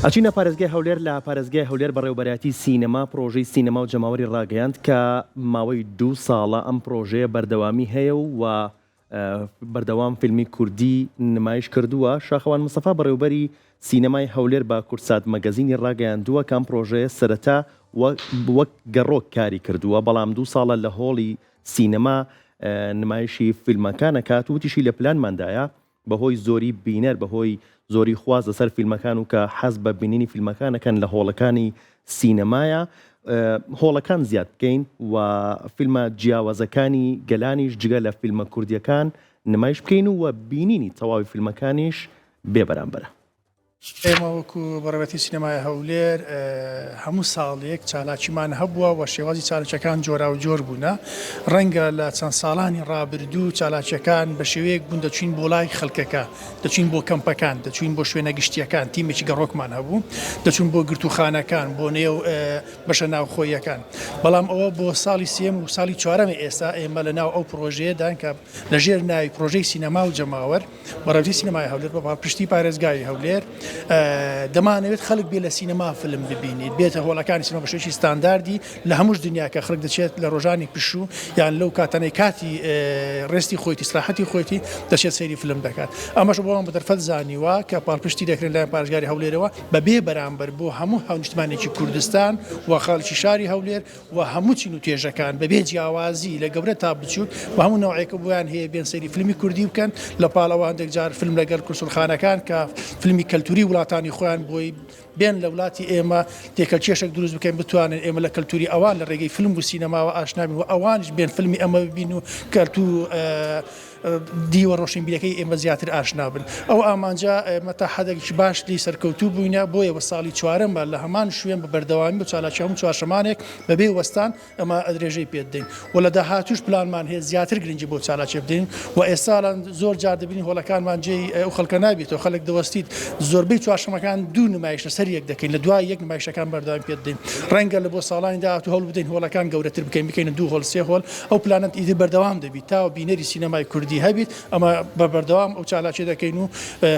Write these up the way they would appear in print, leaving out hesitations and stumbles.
ئەچینە پارێزگای هەولێر لە پارێزگای هەولێر بەڕێوەبەرایەتی سینەما پرۆژەی سینەما و جەماوەری ڕاگەیاند کە ماوەی دوو ساڵە ئەم پرۆژەیە بەردەوامی هەیە و بەردەوام فیلمی کوردی نمایش کردووە، شاخەوان مستەفا بەڕێوبەری سینەمای هەولێر بە کوردسات مەگەزینی ڕاگەیاندووە کە ئەم پرۆژەیە سەرەتا وەک گەڕۆک کاری کردووە، بەڵام دوو ساڵە لە هۆڵی سینەما نمایشی فیلمەکان ئەکات، وتیشی لە پلانماندایە بەهۆی زۆری بینەر، بەهۆی زۆری خواست لەسەر فیلمەکان و کە حەز بە بینینی فیلمەکان ئەکەن لە هۆڵەکانی سینەمایە هۆڵەکان زیاد بکەین و فیلمە جیاوازەکانی گەلانیش جگە لە فیلمە کوردیەکان نمایش بکەین و بینینی تەواوی فیلمەکانیش بێ بەرامبەرە. ئێمە وەکو بەڕێوەبەرایەتی سینەمای هەولێر هەموو ساڵێک چالاکیمان هەبووە و شێوازی چالاکیەکان جۆراوجۆر بوونە، ڕەنگە لە چەند ساڵانی ڕابردوو چالاکیەکان بە شێوەیەک بوون دەچوین بۆ لای خەڵکەکە، دەچوین بۆ کەمپەکان، دەچوین بۆ شوێنە گشتیەکان، تیمێکی گەڕۆکمان هەبوو، دەچوون بۆ گرتووخانەکان، بۆ نێو بەشە ناوخۆییەکان، بەڵام ئەوە بۆ ساڵی سێیەم و ساڵی چوارەمە ئێستا ئێمە لە ناو ئەو پڕۆژەیەدان کە لە ژێر ناوی پڕۆژەی سینەما و جەماوەر بەڕێوەبەری سینەمای هەولێر بە پاڵپشتی پارێزگای هەولێر دەمانەوێت خەڵک بێ لە سینەما فلم ببینیت بێتە هۆڵەکانی سینەما بە شێوەیەکی ستانداردی لە هەمووش دنیا کە خەڵک دەچێت لە ڕۆژانی پشوو یان لەو کاتانەی کاتی ڕێستی خۆیتی سراحەتی خۆیتی دەچێت سەیری فلم دەکات ئەمەش بۆمان بە دەرفەت زانیوە کە پاڵپشتی دەکرێن لایەن پارێزگاری هەولێرەوە بە بێ بەرامبەر بۆ هەموو هاونیشتمانێکی کوردستان و خەڵکی شاری هەولێر و هەموو چین و توێژەکان بەبێ جیاوازی لە گەورە تا بچووک و هەموو نەوعێکە بۆیان هەیە بێن سەیری فیلمی کوردی بکەن لە پاڵ ئەوە هەندێک جار فیلم لەگەڵ کونسوڵخانەکان کە فیلمی کەلتوری وڵاتانی خۆیان بۆی بێن لە وڵاتی ئێمە تێکەلکێشێک دروست بکەین بتوانن ئێمە لە کەلتوری ئەوان لە ڕێگەی فیلم و سینەماوە ئاشنا بین و ئەوانیش بێن فیلمی ئەمە ببین و کەلتور دیوە ڕۆشنبیرەکەی ئێمە زیاتر ئاشنا بن. ئەو ئامانجە ئێمە تا حەدێکی باش لێی سەرکەوتوو بووینە، بۆیە بە ساڵی چوارەمە لە هەمان شوێن بە بەردەوامی بە چالاکی هەموو چوارشەمانێک بە بێ وەستان ئەمە درێژەی پێ دەدەین و لە داهاتووش پلانمان هەیە زیاتر گرنگی بەو چالاکیە بدەین و ئێستا زۆر جار دەبینین هۆڵەکانمان جێی ئەو خەڵکە نابێتەوە خەڵک دەوەستیت زۆربەی چوارشەمەکان دوو نمایش لەسەر یەک دەکەین لە دوای یەک نمایشەکان بەردەوامی پێ دەدەین ڕەنگە لە بۆ ساڵانی داهاتوو هەوڵ بدەین هۆڵەکان گەورەتر بکەین بکەینە دوو هۆڵ سێ هۆڵ ئەو پلانەت ئیتر بەردەوام دەبیت تا بینەری سینەمای کوردی هەبیت ئەمە بە بەردەوام ئەو چالاکیە دەکەین و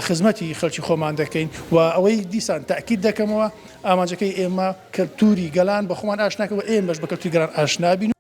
خزمەتی خەلکی خۆمان دەکەین و ئەوەی دیسان تەئکید دەکەمەوە ئامانجەکەی ئێمە کەلتوری گەلان بە خۆمان ئاشناکە و ئێمەش بە کەلتوری گەلان ئاشنا بین.